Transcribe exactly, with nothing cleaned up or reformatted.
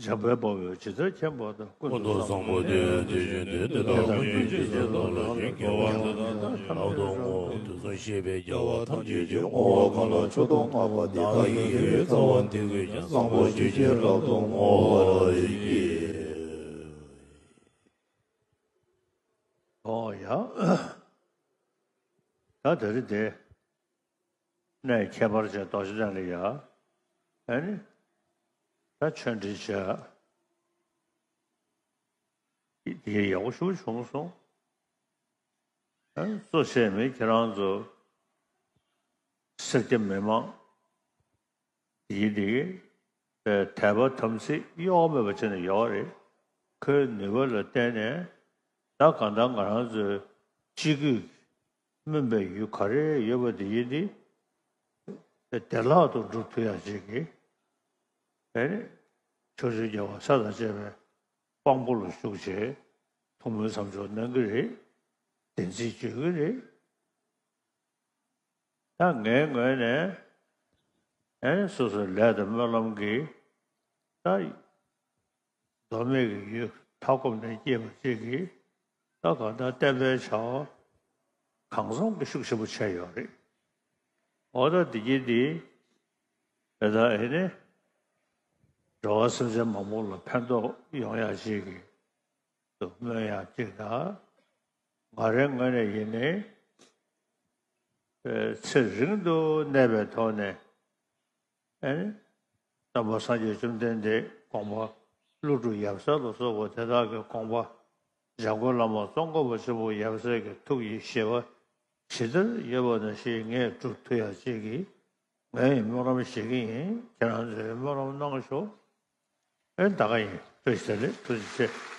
འཇམ་དཔལ་དཔའ་བོས་ཇི་ལྟར་མཁྱེན་པ་དང་། ཀུན་ཏུ་བཟང་པོ་དེ་ཡང་དེ་བཞིན་ཏེ། དེ་དག་ཀུན་གྱི་རྗེས་སུ་བདག་སློབ་ཅིང་། དགེ་བ་འདི་དག་ཐམས་ཅད་རབ་ཏུ་བསྔོ། དུས་གསུམ་གཤེགས་པའི་རྒྱལ་བ་ཐམས་ཅད་ཀྱིས། བསྔོ་བ་གང་ལ་མཆོག་ཏུ་བསྔགས་པ་དེ། བདག་གི་དགེ་བའི་རྩ་བ་འདི་ཀུན་ཀྱང་། བཟང་པོ་སྤྱོད་ཕྱིར་རབ་ཏུ་བསྔོ་བར་བགྱི། ཨོ་ཡ། ད་དེ་རིང་དེ་གནས་ཁྱད་པར་ཅན་རྡོ་རྗེ་གདན་ལ་ཡ། ཨ་ནི། ད་ཆོས་འབྲེལ་བྱས། དེ་ཡག་པོ་ཞེ་པོ་བྱུང་སོང་། ཨ། གཙོ་ཆེ་མི་ཁྱེད་རང་ཚོ་སེར་སྐྱ་མི་མང་དེའི་དེ་དད་པ་དམ་ཚིག་གཡོ་བ་མེད་པ་བྱས་ནས་ཡོད་རེད། ཁོའི་ནུས་པ་ལ་བརྟེན་ནས་ད་གང་ལྟར་ང་རང་ཚོའི་སྤྱི་སྒོས་སྨིན་པའི་ཡུལ་ག་རེ་ཡོད་པ་དེ་ཡིན་དེ་བདེ་བླག་ཏུ་འགྲུབ་ཐུབ་ཡ་ཅིག་གི། ཨེ་ནི། ཕྱོགས་བཅུའི་རྒྱལ་བ་སྲས་དང་བཅས་པའི་དཔང་པོ་ལ་བཞུགས་བྱས་ཐུགས་སྨོན་མཚམས་སྦྱོར་གནང་གི་རེད། བདེན་ཚིག་བརྗོད་ཀྱི་རེད། ད་ངའི་ངོས་ནས་ཨེ་ནི་སོ་སོའི་ལས་དང་སྨོན་ལམ་གྱིས་ད། མདོ་སྨད་ཀྱི་ཡུལ་མཐའ་འཁོབ་ནས་སྐྱེས་པ་ཅིག་གིས་ད་གང་ལྟར་བསྟན་པའི་བྱ་བ་གང་འཚམ་གྱི་ཤུགས་ཆེན་པོ་བྱས་ཡོད་རེད། འོ་ད་འདི་གྱིས་འདི་དེ་ད་ཨེ་ནི་འགྲོ་བ་སེམས་ཅན་མང་པོ་ལ་ཕན་ཐོགས་ཡོང་ཡ་ཅིག་གི་དུ་སྨོན་ཡ་ཅིག་དང་། ང་རའི་ངོས་ནས་ཡིན་ནའི་ཚེ་རིང་དུ་གནས་པའི་ཐོག་ནས། ཨེ་ནི། སྟོན་པ་སངས་རྒྱས་བཅོམ་ལྡན་འདས་དགོངས་པ་ཀླུ་སྒྲུབ་ཡབ་སྲས་ལ་སོགས་པ་དེ་དག་གི་དགོངས་པ་འཇམ་མགོན་བླ་མ་ཙོང་ཁ་པ་ཆེན་པོ་ཡབ་སྲས་ཀྱི་ཐུགས་ཀྱི་བཞེད་པ་ཇི་ལྟར་ཡོད་པ་ནང་བཞིན་ངས་སྒྲུབ་ཐུབ་ཡ་ཅིག་གི་ངས་སྨོན་ལམ་བཞེས་ཀྱི་ཡིན། ཁྱེད་རང་ཚོས་སྨོན་ལམ་གནང་ཤོག་ཨེ་ད་ག་ཡིན། བཀྲ་ཤིས་བདེ་ལེགས། ཐུགས་རྗེ་ཆེ།